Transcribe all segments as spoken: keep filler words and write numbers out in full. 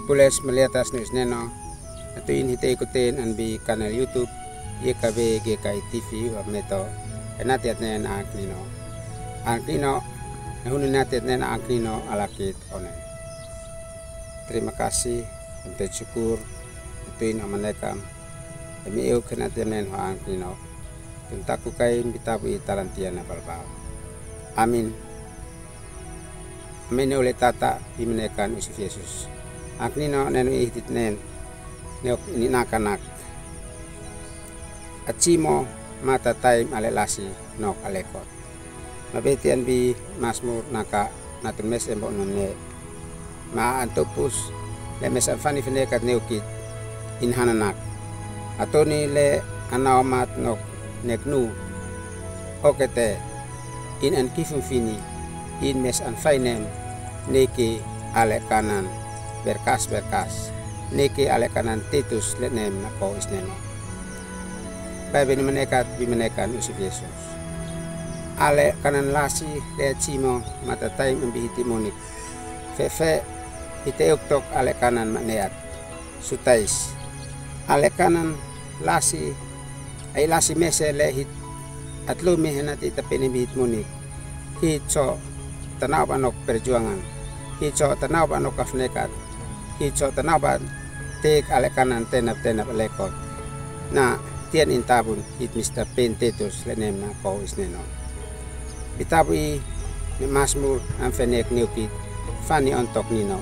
Kules meliatas ni usineno, atu in hite ikuten an bi kanal YouTube, ye kabe ge kai T V wa meto, enati atnen Angkinino. Angkinino, nahunu nati atnen Angkinino alakit onen. Terima kasih, ente syukur, atu in amanekam, emi eu kenati amen ho Angkinino. Tun taku kai mbitabu i talantia na balbal. Amin. Amin ne ule tata i menekan usif Yesus. Angkinino nenu i hitit nen. Neok ini nakanak. Achimo mata taim ale lasi nok alekot. Mabeti an bi masmur naka natun mes embo non ne. Ma an topus le mes an fani fenekat neukit in hananak. Atoni le anau mat nok neknu. Okete in an kifun fini in mes an fainem neki ale kanan berkas berkas neki ale kanan Titus le nem nako isneno. Bai beni menekat bi menekan usif Yesus. Ale kanan lasi le chimo mata taim ambi hiti monik. Fefe hite uktok ale kanan maneat. Sutais. Ale kanan lasi, ai lasi mese le hit atlumi henati tapeni bi hit monik. Hit so tanau ba nok perjuangan. Hit so tanau ba nok kafnekat. Hit so tanau ba tek ale kanan tenap tenap alekot. Na tian in tabun hit Mister Pen Titus le nem nako isneno. Bitabu i ne masmur an fenek neukit fani on tok nino.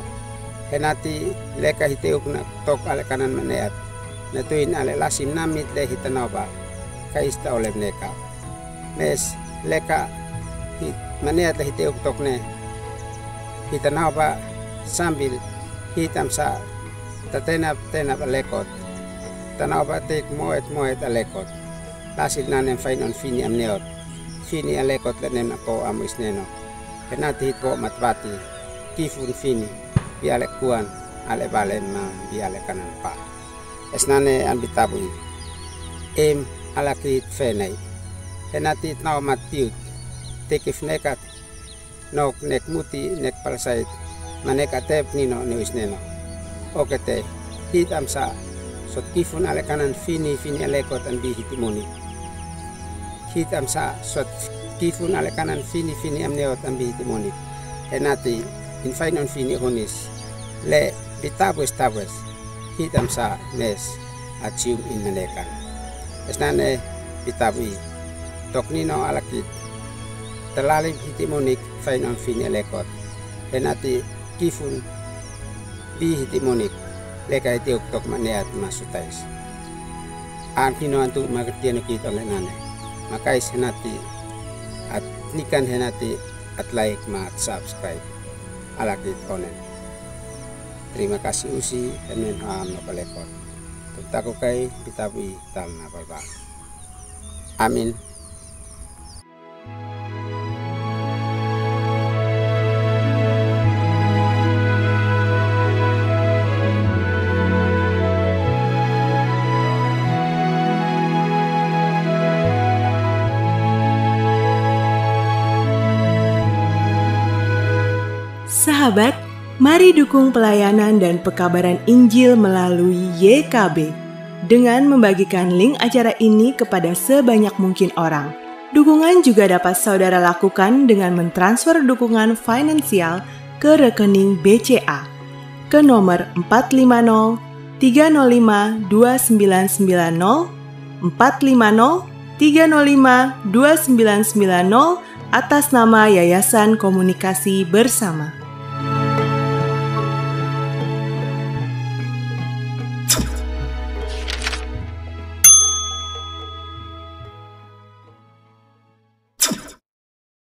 Henati leka hite ukna tok ale kanan maneat. Natuin ale lasim namit le hita nauba. Kaista olem neka. Mes leka hit maneat le hite uktok ne. Hita nauba sambil hitam sa tatenap tenap alekot. Tanauba tek moet moet alekot. Lasil nanem fain on fini amneot. Fini alekot le nem nako amu isneno. Henati hit bo matbati. Kifun fini. Bi ale kuan. Ale bale ma bi ale kanan pa. Esnane an bitabu i. Em alakit fenai. Henati tnau mat piut. Tekif nekat. Nok nek muti nek palsait. Manek atep nino ne isneno. Okete. Hit amsa. Sot kifun ale kanan fini fini alekot an bi hiti monik. Hit amsa. Sot kifun ale kanan fini fini amneot an bi hiti monik. Henati in fain on fini honis. Le bitabu estabes. Hit amsa mes achium in menekan. Esnane bitabu i. Tok nino alakit. Talalim hiti monik fain on fini alekot. Henati kifun bi hiti monik. Leka hiti uktok maneat masutais. Angkinino antu makatiano kit on le nane. Makais henati at nikan henati at like ma at subscribe. Alakit onen. Terima kasih usi, amen, am no palekot. Tun taku kai bitabu i tal na balbal. Amin. Sahabat, mari dukung pelayanan dan pekabaran Injil melalui Y K B dengan membagikan link acara ini kepada sebanyak mungkin orang. Dukungan juga dapat saudara lakukan dengan mentransfer dukungan finansial ke rekening B C A ke nomor empat lima nol tiga nol lima dua sembilan sembilan nol, empat lima nol tiga nol lima dua sembilan sembilan nol, atas nama Yayasan Komunikasi Bersama.